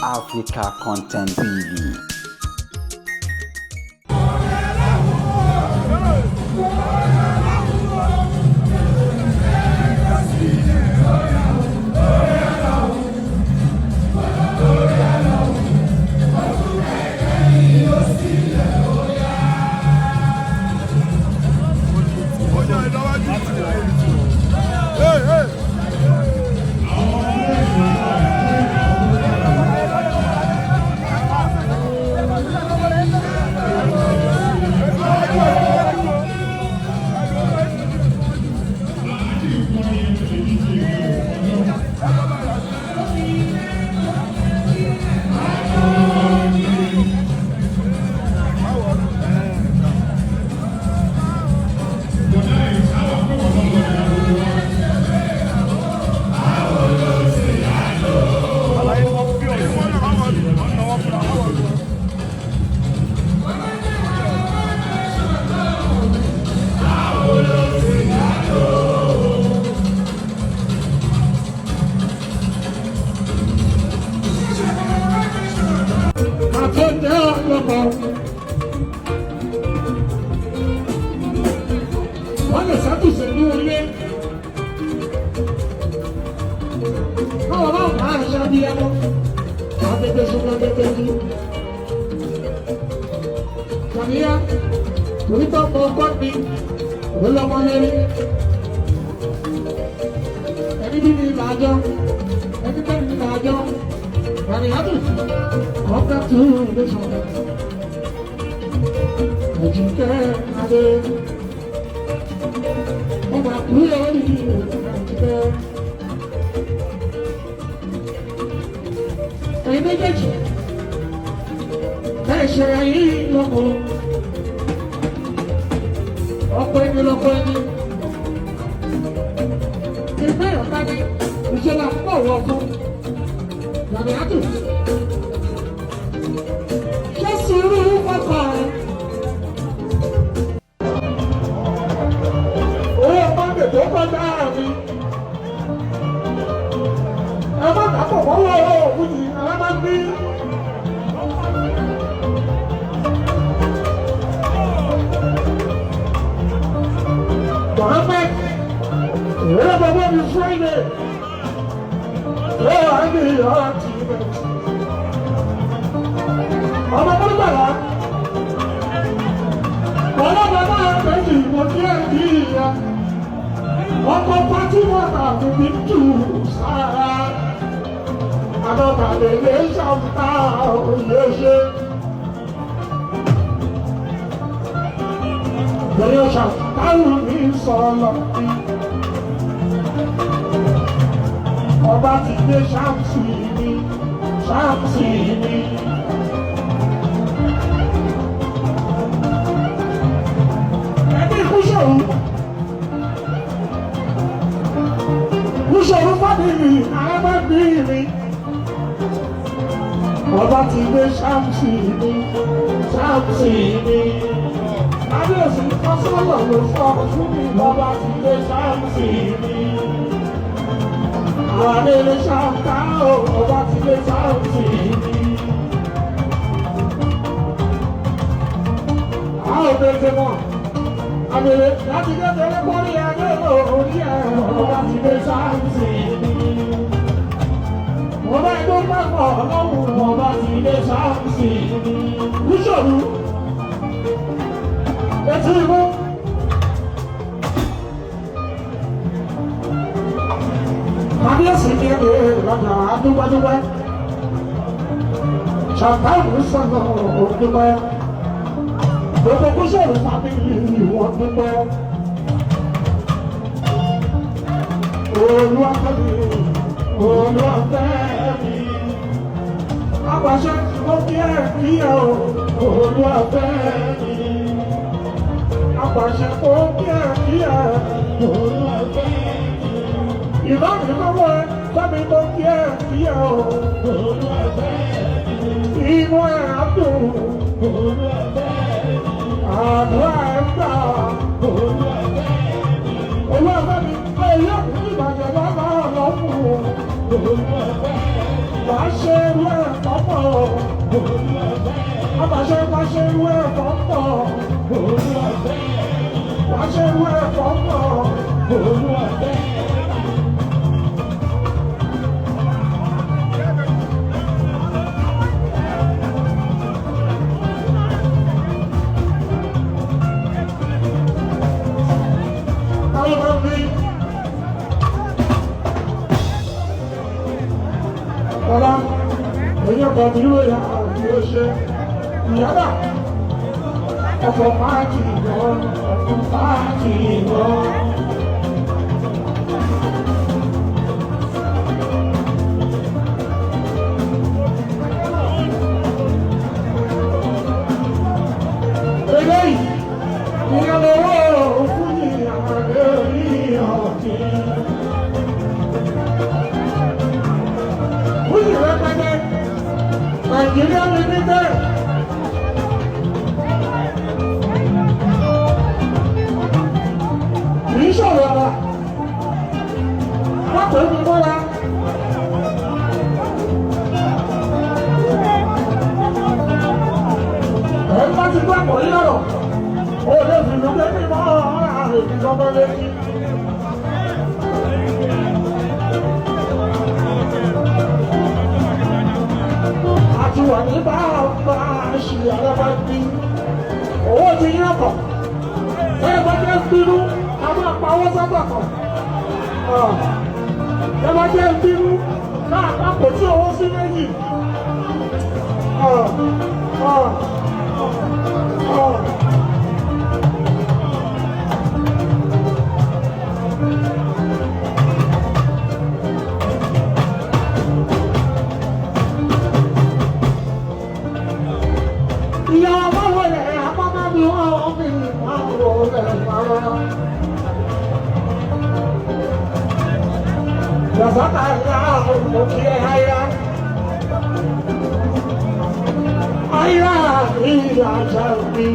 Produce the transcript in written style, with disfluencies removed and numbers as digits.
Africa Content TV. Àtúndé ọlọ́mọ. Wọ́n lè ṣàtúnṣe ní ilé. Báwo bá wà á ṣe abiyamọ? Àtẹ̀tẹ̀ ṣùgbọ́n tẹ̀tẹ̀ kú. Kàníyá, torí tó mọ ọgbọ́n mi, òun lọ́mọ lérí. Ẹni bí mi làjọ, ẹni bẹ́ẹ̀ mi làjọ. Kàníyá tù, congratulations. Àjíkẹ́ Adé. Ọmọ àkúrẹ́ orí Àjíkẹ́. Ẹ̀yin méjèèjì, ẹ ṣe ayé lọ́kọ̀. Ọkọ ẹni lọ́kọ ẹni. Ìfẹ́ ọ̀gá ni ìṣẹ̀lẹ̀ àpò wọ̀ fún. Gàdíyàtù. Ṣé sùúrù pápá ẹ̀? Owó Mọ́ndé tó kọjá mi. Ẹ má dàpọ̀ mọ́wọ́ òkú yìí, ara máa ń bí. Mohammed, ìwé bàbá mi Friday. Ó wà ní ọtí rẹ̀. Ọmọ tó gbàgbá. Ọlọ́mọ náà méjì mo kí ẹ̀ kí ìyá. Ọkọ̀ pátí wọn àti bí tù sára. Àlọ́bàlẹ̀ lè ṣàǹtà òye ṣe. Bẹ̀rẹ̀ ṣàǹtàrù mi sọ̀rọ̀ mi. Ọba ti gbé ṣáǹsì mi, ṣáǹsì mi. Ẹni kúṣòro. Kúṣòro fábìlì arábàbìrì. Ọba ti gbé ṣáǹsì mi, ṣáǹsì mi. Kábíyèsí kọ́sọ́lọ̀ ló sọ fún mi, ọba ti gbé ṣáǹsì mi. Àwọn adélé ṣáǹtà ó, ọba ti gbé ṣáǹsì mi. A ò tètè mọ̀, àbèrè láti kékeré kórí adé orí ẹ̀, ọba ti gbé ṣáǹsì mi. Mo bá ẹgbẹ́ pápọ̀ ọlọ́run, ọba ti gbé ṣáǹsì mi. Kúṣòro, etí imú. Kábíyèsí ní ẹ̀rọ lọ́jà adúgbàdúgbà. Ṣàǹtàrù sọ̀nà òdúgbà. Gbogbo kúṣòro fábílì wọn dúpẹ́. Olúwafẹ́mi, Olúwafẹ́mi. Apàṣẹ ó kí ẹ kí ẹ o, Olúwafẹ́mi. Apàṣẹ ó kí ẹ kí ẹ, Olúwafẹ́mi. Ìbámu lọ́wọ́ ẹ, fẹ́mi mo kí ẹ kí ẹ o, Olúwafẹ́mi. Inú ẹ̀ á dùn, Olúwafẹ́mi. Àdúrà ẹ̀ gbà, Olúwafẹ́mi. Olúwafẹ́mi, ẹ yóò ní ìbàjẹ́ lọ́nà ọlọ́fun. Olúwafẹ́mi. Wàá ṣe irú ẹ̀ pọ̀pọ̀. Àbàṣe wàá ṣe irú ẹ̀ pọ̀pọ̀. Wàá ṣe irú ẹ̀ pọ̀pọ̀. Àwọn ọmọ mi. Ọlá, èyí ọkọ̀ tí ó yà òkú ó ṣe. Ìyábà, ọkọ̀ máàkì ìwọ̀n, ọkọ̀ máàkì ìwọ̀n. Eléyìí, ìyàlọ́wọ́ òkú ni àwọn orí ọ̀kẹ́. Fújì rẹpẹtẹ, Nàìjíríà limited. Kì í sọ̀rọ̀ ọ̀la, wọ́n pè é mi mọ́ra. Ẹ̀ ń bá ti gbọ́ àpò yín lọ́rọ̀, ó lè fi lù pé mímọ́ ọ̀rọ̀ àrètí gbọ́dọ̀ létí. Àti wà ní bá bá a ṣe alábá bí owó ti yín ọkọ̀ ẹ bá jẹ́ bínú a máa pa owó sábà kan ẹ bá jẹ́ bínú náà kò tí owó sí méjì. Ìyá ọmọ wọlé àpamọ́ mi wọ́n mi máa wọlé pàrọ̀. Yasaka ya òkè àyà. Àyà ìyá jàbí.